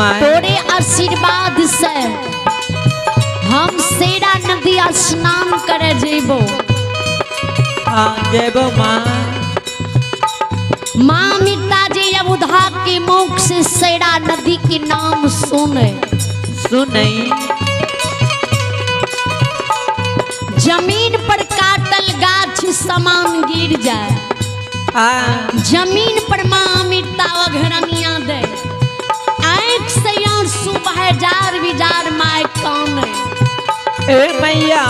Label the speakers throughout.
Speaker 1: माय।
Speaker 2: तोरे आशीर्वाद से हम सेरा नदी स्नान करे जेबो।
Speaker 1: हाँ जेबो माँ।
Speaker 2: माँ अमृता जी अबुधा के मुख से सेरा नदी के नाम सुने
Speaker 1: सुनई।
Speaker 2: जमीन पर काटल गाछ समान गिर जाए।
Speaker 1: हाँ
Speaker 2: जमीन पर माँ अमृता अघरनिया दे, आंख से आंसू बहे जार विजार my काने।
Speaker 1: ए मैया।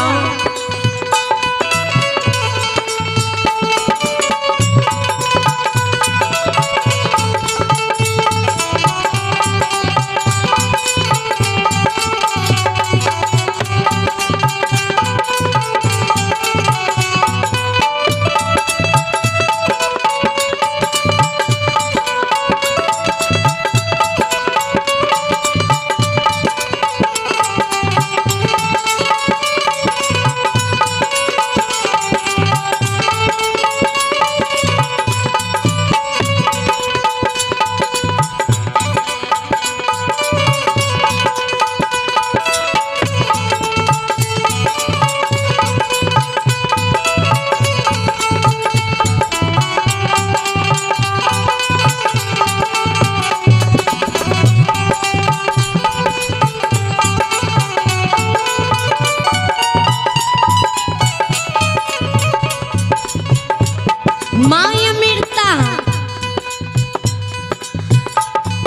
Speaker 2: माँ अमृता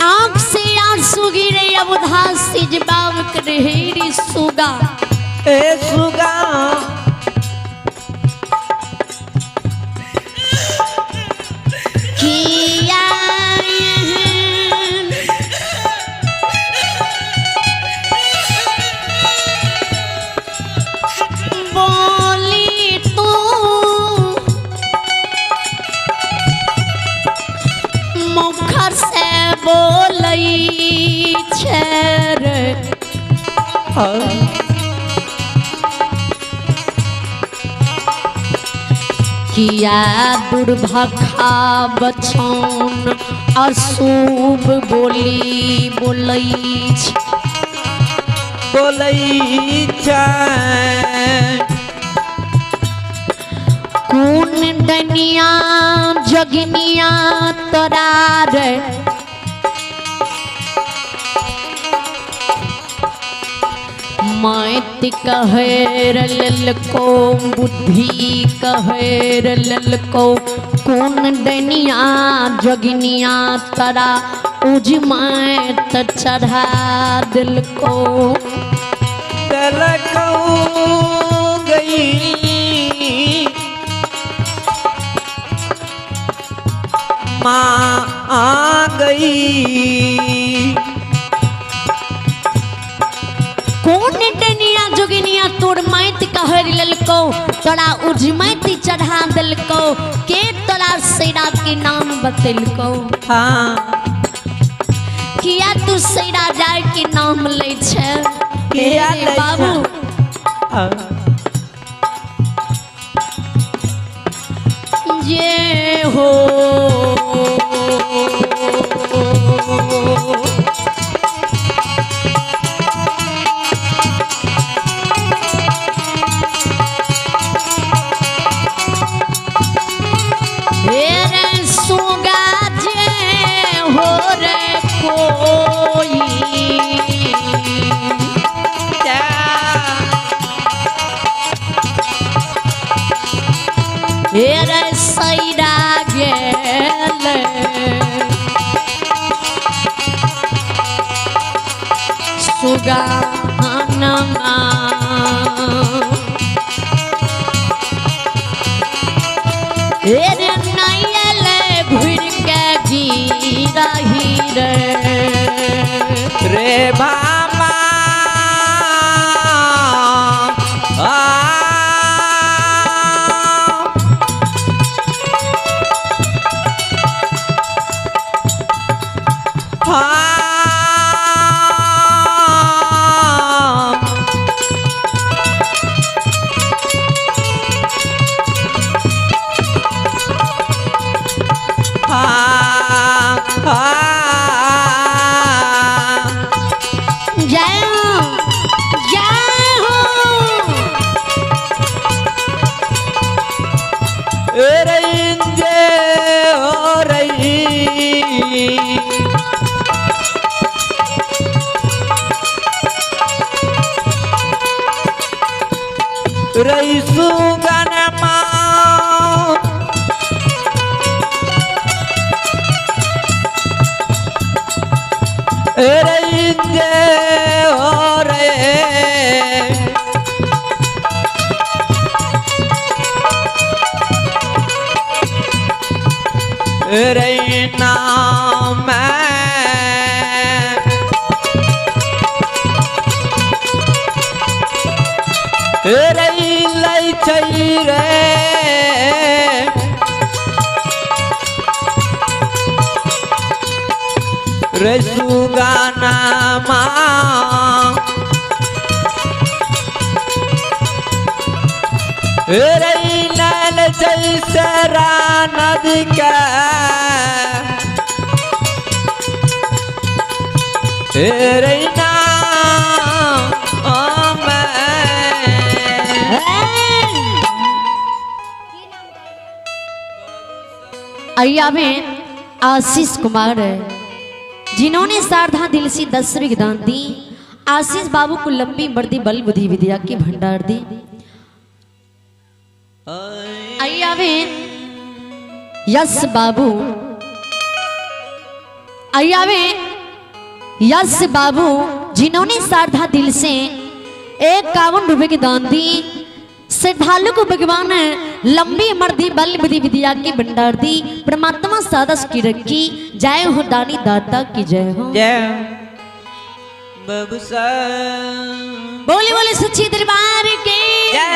Speaker 2: आंख से आंसू गिरे अबुधा से जवाब करे रे सुगा।
Speaker 1: ए सुगा।
Speaker 2: किया एहन बोली तू मुख से बोलई छे रे।
Speaker 1: हाँ
Speaker 2: किया दुर्भखा बछौन अशुभ बोली बोलई छे।
Speaker 1: बोलई छै।
Speaker 2: कोन डनिया जगनिया तोरा रे, मैत कहेर ललको बुद्धि कहेर ललको, कोन डनिया जगनिया तोरा उजमैत चढ़ा दिलको।
Speaker 1: दिलको गई माँ आ गई।
Speaker 2: कोन डनिया जोगिनिया तोर मैत कहर ललको, तोरा उजमैत चढ़ा दिलको, के तोरा सेरा के नाम बतेलको।
Speaker 1: हाँ
Speaker 2: किया तू सेरा जाय के नाम लै छे?
Speaker 1: किया
Speaker 2: हे
Speaker 1: लै
Speaker 2: बाबू।
Speaker 1: हाँ
Speaker 2: जे हो रे सुगा जे हो रे कोई रे सैरा गेल सुगानमा। रे नैयल घुर के गिरही रे।
Speaker 1: रे बाबा आ हाँ हाँ हाँ। रे हो रे रे नाम रे लै छै रे रे सुगाना माँ रे नैन जैसे नदी के रे नाम।
Speaker 2: आइए में आशीष कुमार जिन्होंने शारदा दिल से 10 रुपये दान दी। आशीष बाबू को लंबी वर्दी बल बुद्धि विद्या की भंडार दी। आइए में यश बाबू, आइए में यश बाबू जिन्होंने शारदा दिल से 51 रुपए की दान दी। श्रद्धालु को भगवान लंबी मर्दी बल बुद्धि विद्या की भंडार दी। परमात्मा सादस की रखी। जय हो दानी दाता की जय हो।
Speaker 1: जय बाबू
Speaker 2: बोले बोले सच्ची दरबार के
Speaker 1: जय।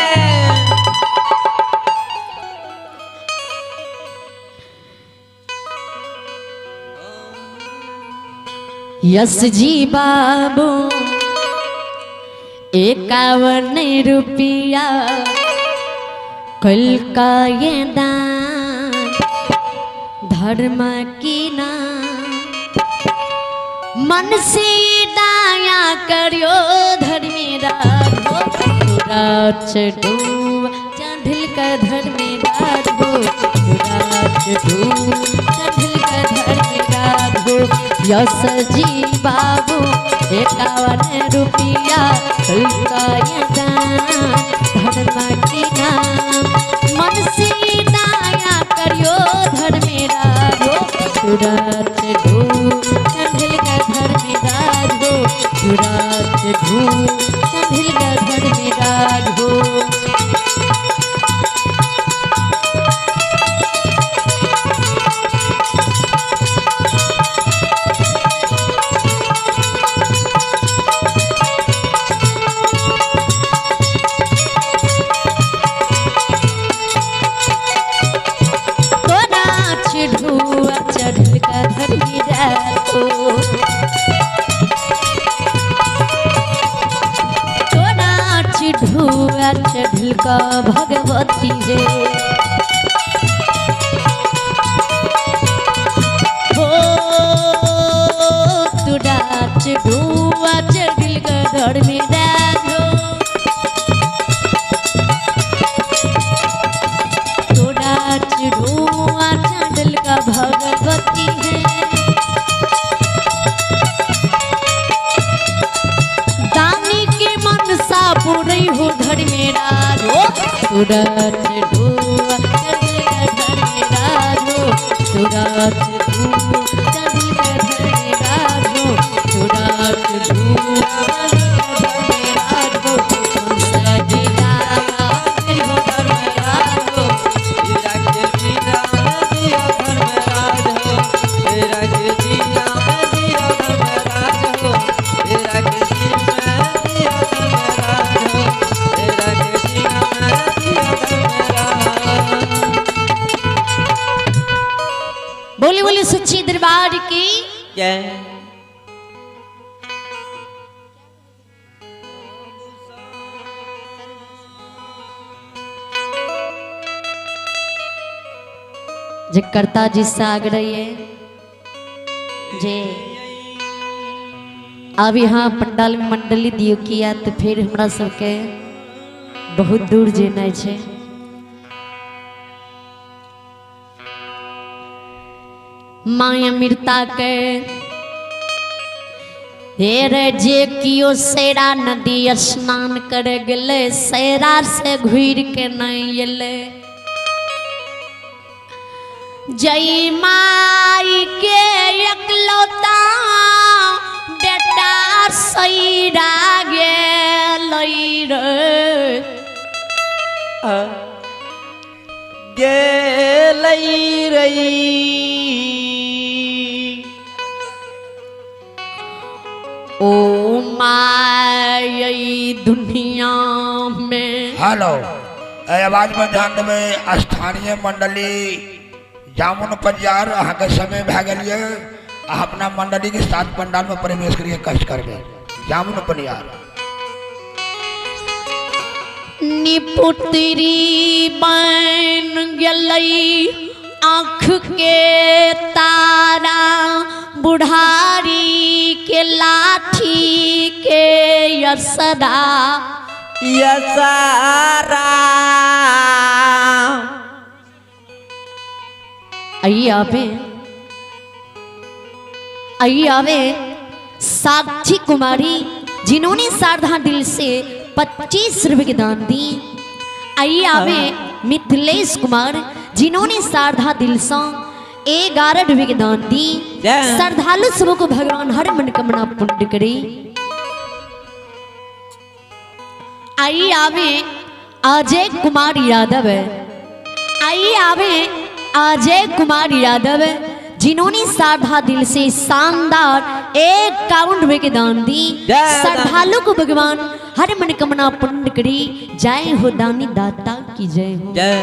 Speaker 2: यस जी बाबू 51 रुपया कल का ये दान धर्म की नाम मन से दाया करियो धर्मेरा चढ़ल का धर्मेरा चढ़ल का धर्मेरा। यस जी बाबू 51 रुपया कल का ये दान धर्म की नाम मन से दाया करियो धर्मेरा तुरंत चढ़ल का धर्मेरा तुरंत चढ़ल का धर्मेरा। चढ़ल का धर्मेरा तोरा चिढ़ुआ चढ़ल का भगवती है हो तोरा चिढ़ुआ चढ़ल का धर्मेरा तोरा चिढ़ुआ चढ़ल का भगवती है। दानी के मनसा पूरी हो धर्मेरा रो तुरंत ढुआ चढ़ल का धर्मेरा रो तुरंत ढुआ चढ़ल का धर्मेरा रो तुरंत ढुआ चढ़ल का धर्मेरा रो बोले बोले सच्ची दरबार की
Speaker 1: जय।
Speaker 2: जे कर्ता जी से आग्रह है जे अब यहाँ पंडाल में मंडली दियो किया तो फिर हमरा सबके बहुत दूर जेनाइ छै। माया मिर्ता के हेर जे कियो सेरा नदी स्नान करे गेलै सेरा से घुर के नहीं एलै। जय माई के एकलौता My दुनिया में।
Speaker 3: हेलो, एहि आवाज में ध्यान देबै। स्थानीय मंडली जामुन परियार, अहाँके समय भए गेल ये। अहाँ अपना मंडली के साथ पंडाल में प्रवेश करिए, कष्ट करबै। जामुन परियार
Speaker 2: निपुत्री बन गेलै आँख के तारा, बुढ़ारी के लाठी के यसरा
Speaker 1: यसारा।
Speaker 2: आइए आवे, आइए आवे साक्षी कुमारी, जिन्होंने शारदा दिल से 25 रुपए के दान दी। आइए आवे मिथिलेश कुमार, जिन्होंने शारदा दिल से 11 रुपए के दान दी। श्रद्धालु सबको भगवान हर मनोकामना पूर्ण करे। आइए आवे अजय कुमार यादव, आइए आवे अजय कुमार यादव, जिन्होंने श्रद्धा दिल से शानदार 51 रुपए के दान दी। श्रद्धालु को भगवान हर मनोकामना पूर्ण करे। जय हो दानी दाता की जय हो।
Speaker 1: जय।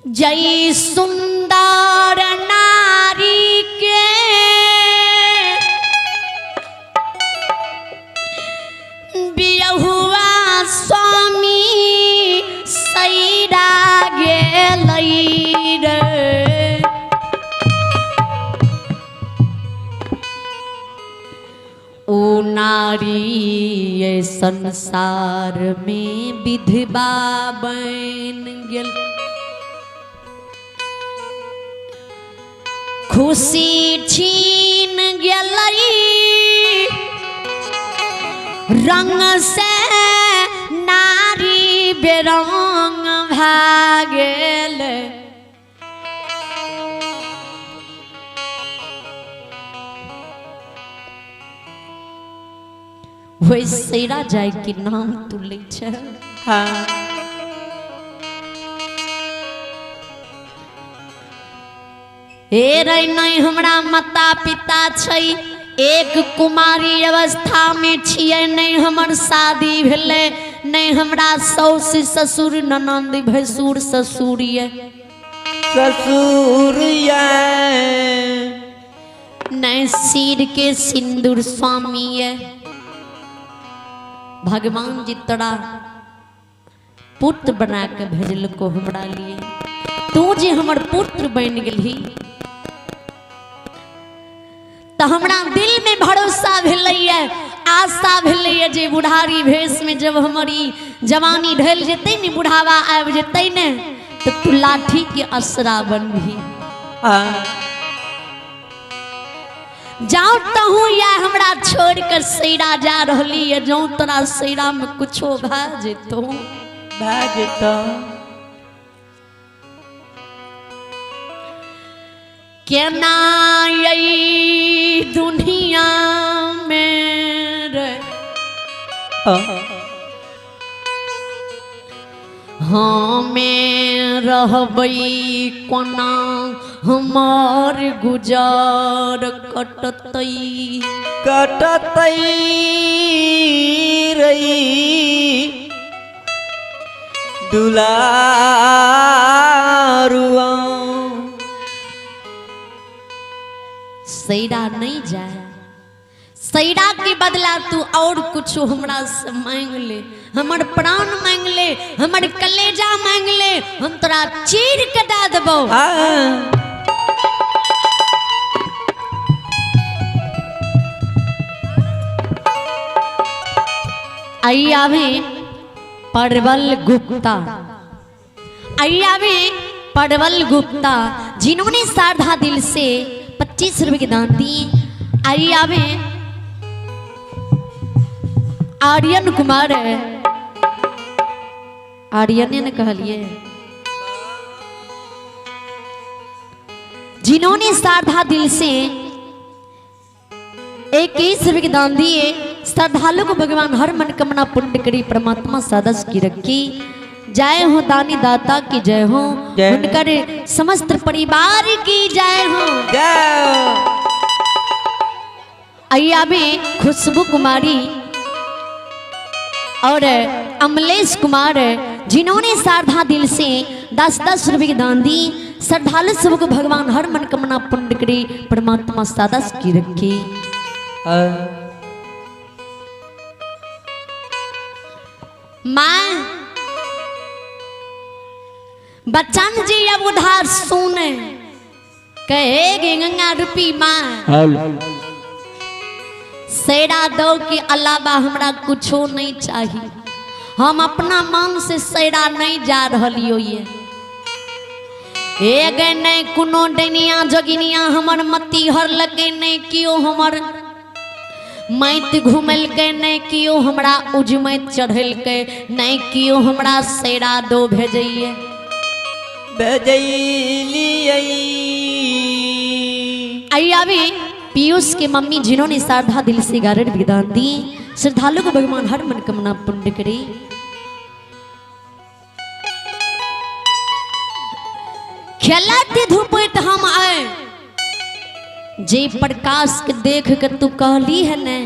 Speaker 2: जय सुंदर नारी के बियहुआ स्वामी सैरा गेलै रे। ओ नारी ये संसार में विधवा बन गेल। खुशी छीन गेलै रंग से नारी बेरंग भा गेल। वही सैरा जाय के नाम तू लै छै।
Speaker 1: हाँ।
Speaker 2: हे रे नहीं हमरा माता पिता छै, एक कुमारी अवस्था में छियै, नहीं हमर शादी भेलै, नहीं हमरा साउस ससुर ननंद भैंसुर ससुर ये
Speaker 1: ससुर ये,
Speaker 2: नहीं सिर के सिंदूर स्वामी ये। भगवान जी तोरा पुत्र बना के भेजलको हमरा लिए, तू जे हमर पुत्र बन गेलही तो हमरा दिल में भरोसा भेलैया, आशा भेलैया जे बुढ़ारी भेष में जब हमारी जवानी ढल जेतै ने, बुढ़ावा आबि जेतै ने, तो तू लाठी के असरा बनबही। जाओ तहु या हमरा छोड़ कर सैरा जा रहली है, जाओ तोरा सैरा में कुछो भा जेतो
Speaker 1: भा जेतो।
Speaker 2: केना यही दुनिया में रे हमें रहबै कोना, हमार गुजार कटतै
Speaker 1: कटतै रई दुलारुआ।
Speaker 2: सैरा नहीं जाए, सैरा के बदला तू और कुछ हमरा से मांग ले, हमर प्राण मांग ले, हमर कलेजा मांग ले, हम तोरा चीर के दे देबो। आई आवे परवल गुप्ता, आई आवे परवल गुप्ता, जिन्होंने श्रद्धा दिल से 25 रुपए के दान दिए। आई आवे आर्यन कुमार है, आर्यन ने कहलिए, जिन्होंने श्रद्धा दिल से 21 रुपए के दान दिए। श्रद्धालु को भगवान हर मनोकामना पूर्ण करी, परमात्मा सदस्य की रखी। जय हो दानी दाता की जय हो,
Speaker 1: जय।
Speaker 2: उनकर समस्त परिवार की जय हो।
Speaker 1: जय।
Speaker 2: आइए अभी खुशबू कुमारी और अमलेश कुमार जिन्होंने श्रद्धा दिल से 10-10 रुपये की दान दी। श्रद्धालु सबको भगवान हर मनकामना पूर्ण करे, परमात्मा सदा की रखे। माँ बच्चन जी अब उधार सुने कहेगी गंगा रूपी माँ सेरा दो के अलावा हमरा कुछो नहीं चाहिए, हम अपना मन से सेरा नहीं जा रही ये एगे नहीं कोनो डनिया जोगिनिया हमर मती हर लगे नहीं कियो हमर मैत घुमल के नहीं कियो हमरा उजमैत चढ़ल के नहीं कियो हमरा सेरा दो भेजइए
Speaker 1: भेजलियै।
Speaker 2: आइए अभी पीयूष के मम्मी जिन्होंने श्रद्धा दिल से 11 विधान दी। श्रद्धालु को भगवान हर मनकामना पूर्ण करे। खेलत धूपैत हम आए जे प्रकाश के देख के तू कहली है ने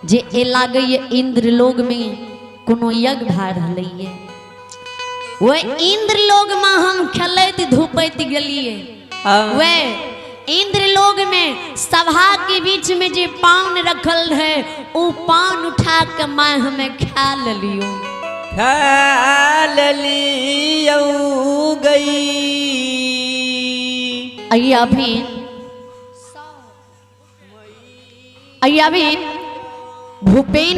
Speaker 2: जे ए लागे इंद्र लोग में कोनो यज्ञ भा रहलै है, वे इंद्र लोग में हम खेलत धूपैत गेलिए। वे इंद्र लोग में सभा के बीच में जे पान रखल है वो पान उठा के मैं हमें खा लियो
Speaker 1: खा लियो गई।
Speaker 2: आइए अभी आइए अभी भूपेन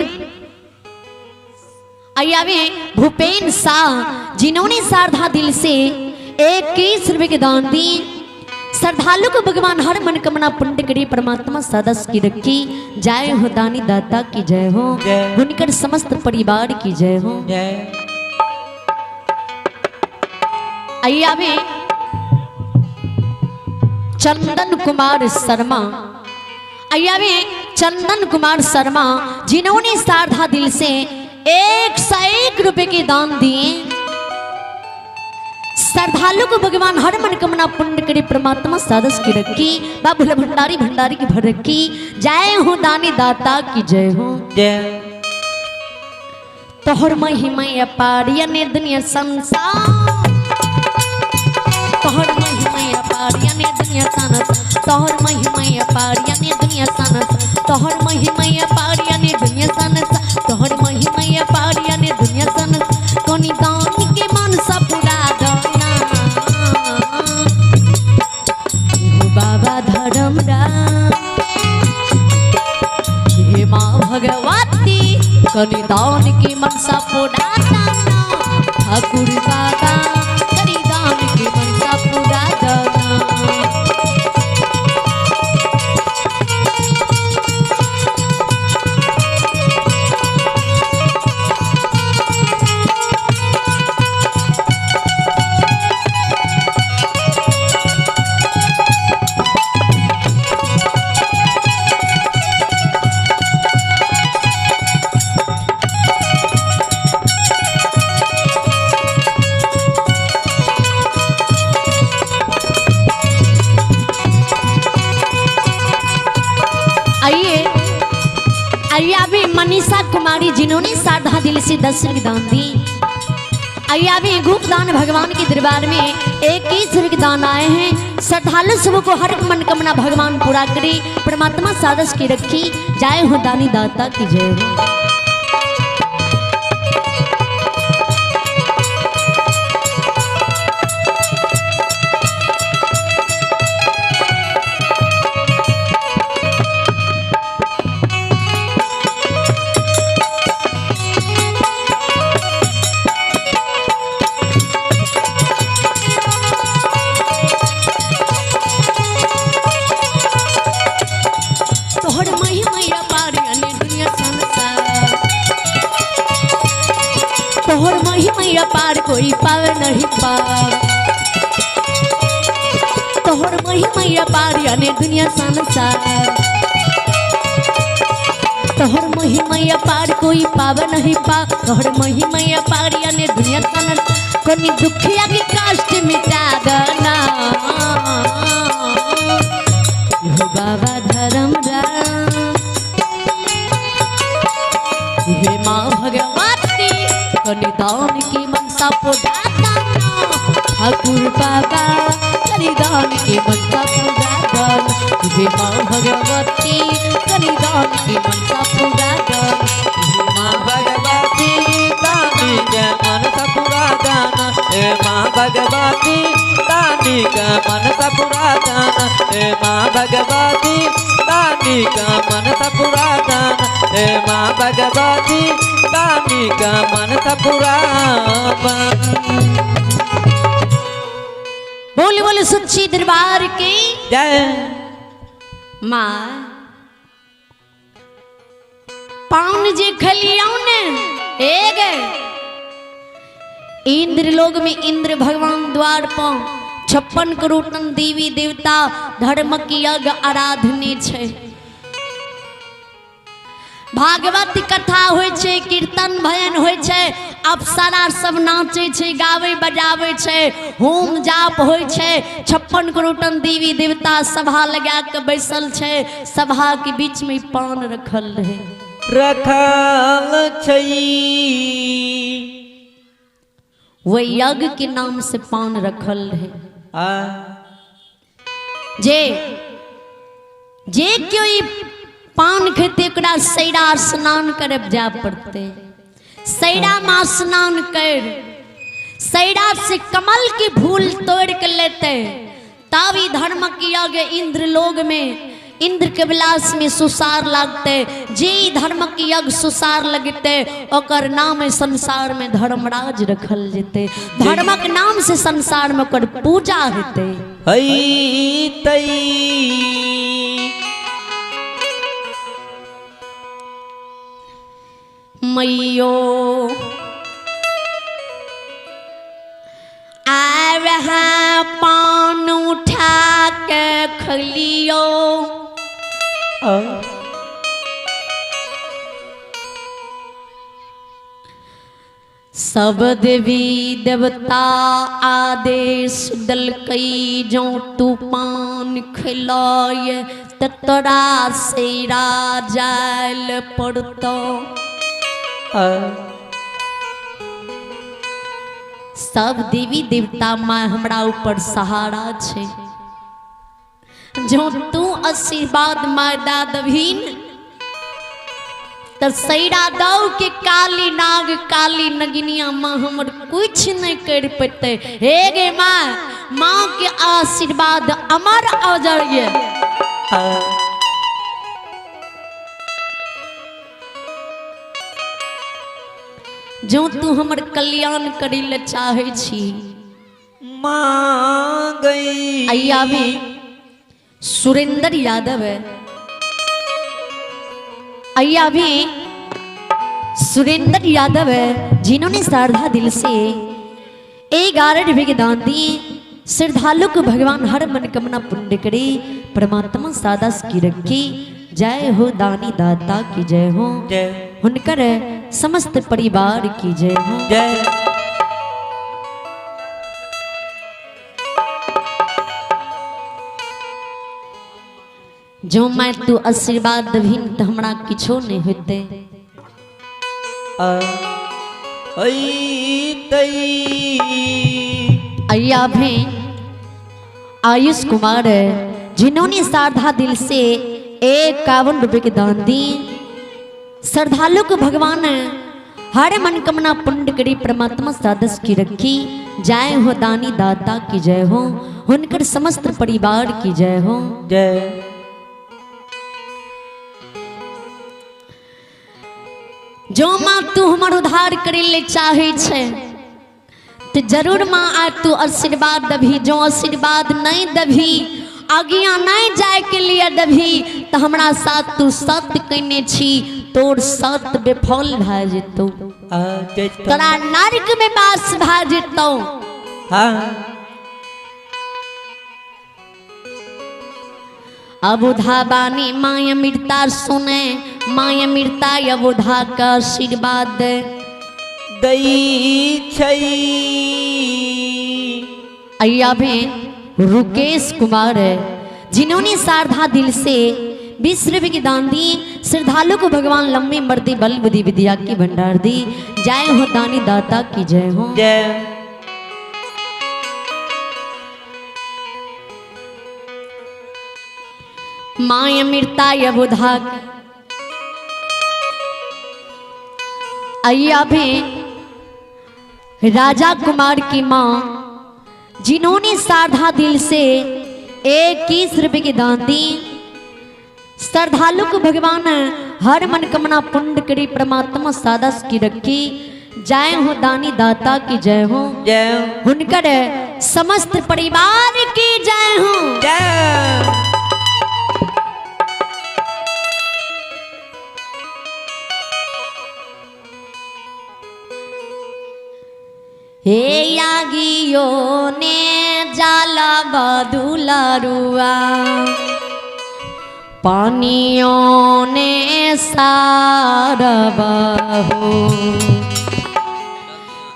Speaker 2: आइए अभी भूपेन शाह जिन्होंने श्रद्धा दिल से 21 रुपये के दान दी। श्रद्धालु को भगवान हर मनकामना पूर्ण करे, परमात्मा सदा की रखी। जय हो दानी दाता की जय हो, उनकर समस्त परिवार की जय हो। आइए अभी चंदन कुमार शर्मा आइए अभी चंदन कुमार शर्मा जिन्होंने श्रद्धा दिल से 101 रुपये के दान दिए। श्रद्धालु को भगवान हर मनकामना पूर्ण करे, परमात्मा सादस की रखी। बाबूल भंडारी भंडारी की भर रखी। जय हो दानी दाता की जय हो।
Speaker 1: जय।
Speaker 2: तोहर महिमा अपार यानी दुनिया संसार, तोहर महिमा अपार यानी दुनिया संसार, तोहर महिमा अपार यानी दुनिया संसार, तोहर महिमा अपार यानी दुनिया संसार, तोहर महिमा अपार यानी दुनिया संसार। कोनी दान के मन सब पूरा दाना बाबा धर्म हे माँ भगवती कनी दान के मनसा पूरा दाना ठाकुर बाबा कनी दान के मनसा पूरा दाना। आइए अभी मनीषा कुमारी जिन्होंने श्रद्धा दिल से 10 रुपये दान दी। आइए अभी गुप्त दान भगवान के दरबार में 21 रुपये दान आए हैं। श्रद्धालु सबको हर मनकामना भगवान पूरा करे, परमात्मा सादस की रखी। जय हो दानी दाता की जय हो। तोहर महिमा अपार यानी दुनिया संसार, तोहर महिमा अपार कोई पावे नहीं पार, तोहर महिमा अपार यानी दुनिया संसार, तोहर महिमा अपार कोई पावे नहीं पा, तोहर महिमा अपार यानी दुनिया तन कोनी दुखिया के कष्ट मिटा दना। हो बाबा धर्म राम, हे माँ भगवती कनि दान की मनसा पूरा दाना। ठाकुर बाबा कनि दान की मनसा पूरा दाना। हे माँ भगवती कनि दान की मनसा पूरा दाना। हे माँ
Speaker 1: भगवती दानी के मनसा पूरा दाना। हे माँ भगवती दानी के मनसा पूरा दाना। हे माँ भगवती दानी का मनसा पूरा दाना। हे माँ भगवती दानी का मनसा पूरा।
Speaker 2: बोल बोल सच्ची दरबार की
Speaker 1: जय।
Speaker 2: माँ पाउन जे खलियाऊ ने एक इंद्र लोक में इंद्र भगवान द्वार पर 56 करोड़ देवी देवता धर्म की यज्ञ आराधने छे। भागवत कथा होइ छे, कीर्तन भजन होइ छे, अप्सरा सब नाचे छे, गावे बजावे छे, होम जाप होइ छे। 56 करोड़ देवी देवता सभा लगा के बैसल छे। सभा के बीच में पान रखल रहे,
Speaker 1: रखल छै।
Speaker 2: वह यज्ञ के नाम से पान रखल रहे। जे जे क्यों पान खेते ओकरा सैरा स्नान करे जा पड़ते। सैरा में स्नान कर सैरा से कमल की भूल तोड़ के लेते तब ई धर्म की यज्ञ इंद्र लोग में इंद्र के विलास में सुसार लगते। जे धर्म की यज्ञ सुसार लगते ओकर नाम संसार में धर्मराज रखल जेते। धर्मक नाम से संसार में ओकर पूजा हेते। मैयो आ रहा पान उठा के खलियो, सब देवी देवता आदेश दलकई जो तू पान खिलाय त तोरा सेरा जायल पड़तो। सब देवी देवता माँ हमरा ऊपर सहारा छे, जो तू आशीर्वाद माँ दा दभीन त सैरा दौ के काली नाग काली नगिनिया माँ हमर कुछ नहीं कर पेते। हे गे माँ, माँ के आशीर्वाद अमर अजर ये। जो तू हमर कल्याण करे ले चाहे छी
Speaker 1: माँ गई।
Speaker 2: अय्या भी सुरेंद्र यादव है, अय्या भी सुरेंद्र यादव है, जिन्होंने श्रद्धा दिल से 11 रुपये के दान दिए। श्रद्धालु को भगवान हर मनकामना पुण्य करे, परमात्मा सादा की रखी। जय हो दानी दाता की जय हो, हुनकर समस्त परिवार की जय हो।
Speaker 1: जय।
Speaker 2: जो मैं तू आशीर्वाद दभीन तो हमरा किछो नहीं होते। अय्या भी आयुष कुमार है, जिन्होंने श्रद्धा दिल से 51 रुपये के दान दिए। श्रद्धालु को भगवान हर मनकामना पुण्य करी, परमात्मा सादस की रखी। जय हो दानी दाता की जय हो, हुनकर समस्त परिवार की जय हो।
Speaker 1: जय।
Speaker 2: जो माँ तू हमार उद्धार करे ले चाहे छे तो जरूर माँ आ तू आशीर्वाद दभी। जो आशीर्वाद नहीं दभी, आज्ञा नहीं जाए के लिए दभी, तो हमरा साथ तू सत्य कहने छी, तोर सत्य बेफल भए जेतौ, तोरा नरक में वास भए जेतौ।
Speaker 1: हाँ।
Speaker 2: अब उधा बानी माँ अमृता सुने माँ अमृता यबोधा का आशीर्वाद
Speaker 1: दै छै।
Speaker 2: अय्या भी रुकेश कुमार है जिन्होंने शारदा दिल से 20 रुपए की दान दी। श्रद्धालु को भगवान लंबी मर्दी बल बुद्धि विद्या की भंडार दी। जय हो दानी दाता की जय हो।
Speaker 1: जय।
Speaker 2: माँ अमृता यबोधा। अय्या भी राजा कुमार की माँ जिन्होंने शारदा दिल से 21 रुपए की दान दी। श्रद्धालु को भगवान हर मनकामना पुण्य करी परमात्मा सादा की रखी। जय हो दानी दाता की जय हो।
Speaker 1: जय।
Speaker 2: हुनकर समस्त परिवार की जय हो।
Speaker 1: जय।
Speaker 2: हे यागियो ने जाला बदुलारुआ पानियों ने सारबहो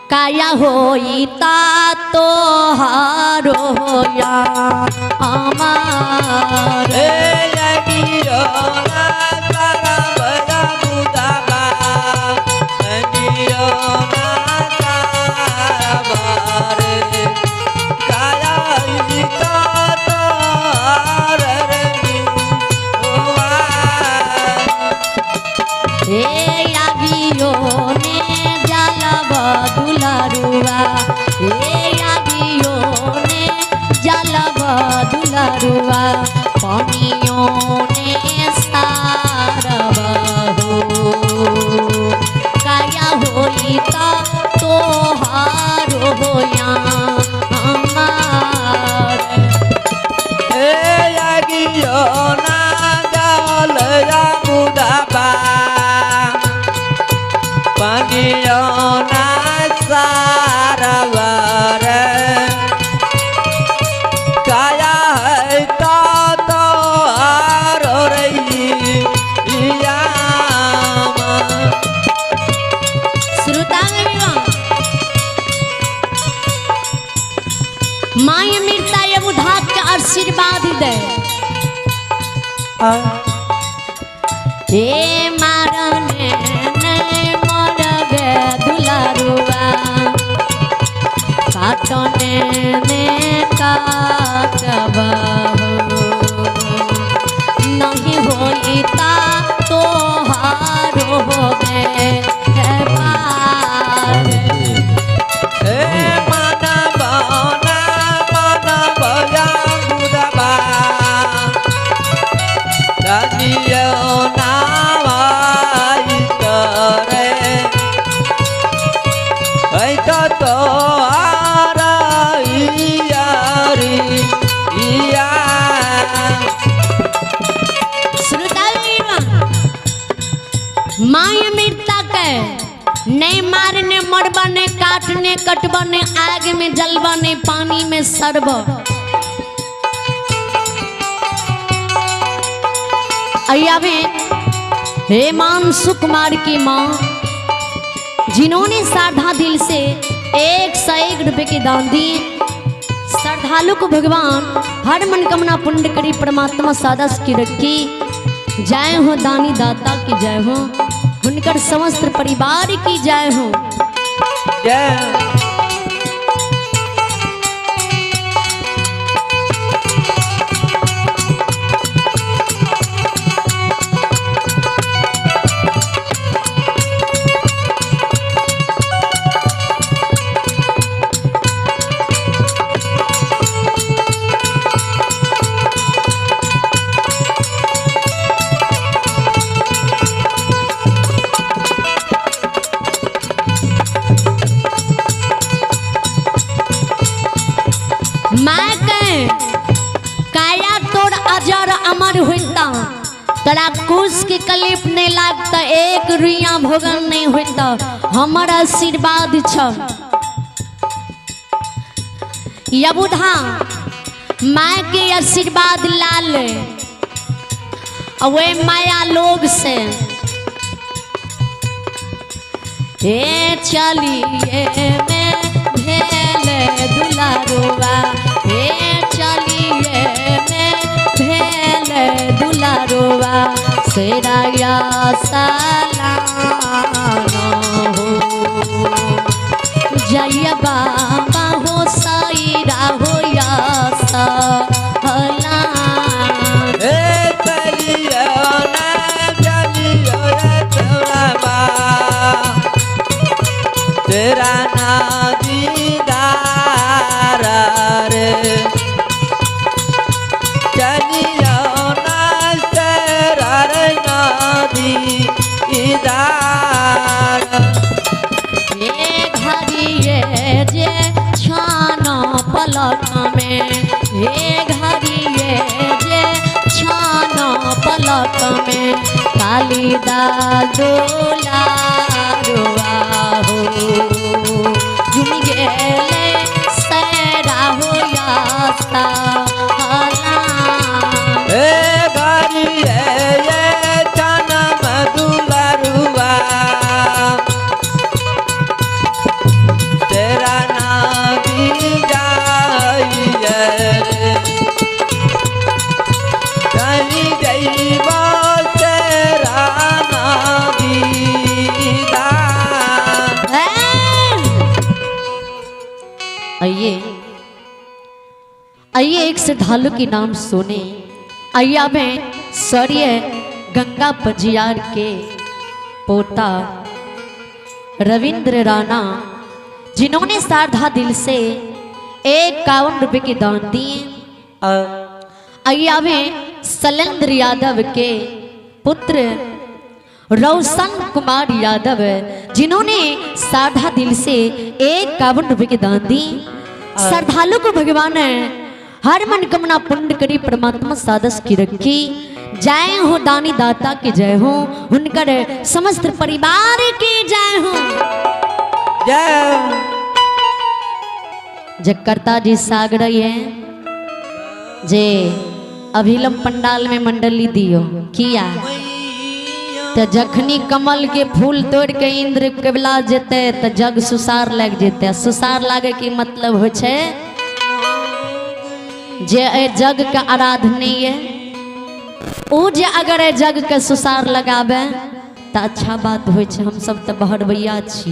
Speaker 2: काया होई ता तो हारो या अमार।
Speaker 1: यागियो ना तारा बड़ा बुदाबा पानियों ना तारा बारे काया होई ता तो हारो
Speaker 2: हे यागियो ने जाला बदुलारुआ हे यागियो ने जाला बदुलारुआ पानियों ने सारबहो काया होई ता तोहारो होया हमार।
Speaker 1: हे यागियो ना जाल या बुदाबा पानियों ना सारबर काया है ता तोहारो रही याम।
Speaker 2: माँ अमृता यबुधा के आशीर्वाद दे। हे मारने ने मरबे दुलारुआ काटने ने काटबहो नहीं होई ता तोहारो होबे पार।
Speaker 1: हे माना बना माना बया बुदाबा दानियो नावाई करे ऐ तो तोहारा यारी या।
Speaker 2: माँ अमृता के नहीं मारने मरबा ने काटने कटबा ने आग में जलबा ने पानी में सरब। अय्या हेमांशु कुमार की माँ जिन्होंने श्रद्धा दिल से 101 रुपए की दान दी। श्रद्धालु को भगवान हर मनकामना पुण्य करी परमात्मा सादा की रखी। जय हो दानी दाता की जय हो, उनकर समस्त परिवार की जय हो।
Speaker 1: जय।
Speaker 2: माँ के काया तोड़ अजर अमर होता तोरा कुश के कलिप नहीं लागता एक रुइया भोगन नहीं होता हमर आशीर्वाद छ। यबुधा माँ के आशीर्वाद लाल वे माया लोग से हे चलिए में भेल दुलारुआ, हे चलिए में भेल दुलारुआ, सेराया सालाना हो। जय बाबा हो साईरा हो या साला।
Speaker 1: ए चलियो ना चलियो रे तोरा बा, तेरा ना दीदार रे। चलियो ना तेरा रे ना दीदार।
Speaker 2: हे घड़िए जे छान पलक में, हे घड़िए जे छान पलक में, कालिदास दुलारुआ हो। झुम गेले सैरा हो या साला।
Speaker 1: ए घड़िए ये जनम दुलारुआ, तेरा नाम जाइए रे। कहीं जइबो तेरा नाम
Speaker 2: आइए आइए एक श्रद्धालु के नाम सुने। आइए में स्वर्गीय गंगा पजियार के पोता रविंद्र राणा, जिन्होंने श्रद्धा दिल से 51 रुपए के दान दिए। आइए में शैलेंद्र यादव के पुत्र रोशन कुमार यादव, जिन्होंने श्रद्धा दिल से 51 रुपए के दान दिए। श्रद्धालु को भगवान हर मनकामना पुण्य करी, परमात्मा सादस की रखी। जय हो दानी दाता की जय हो, उनकर समस्त परिवार की जय हो।
Speaker 1: जय।
Speaker 2: जगकर्ता जी सागर है जे अभिलम पंडाल में मंडली दियो किया तो जखनी कमल के फूल तोड़ के इंद्र केवला जेते तो जग सुसार लग जेते। सुसार लागे के मतलब हो छे जे ए जग के आराधनीय उ जे अगर ए जग के सुसार लगाबे तो अच्छा बात हो छे। हम सब तो बहरबैया छी।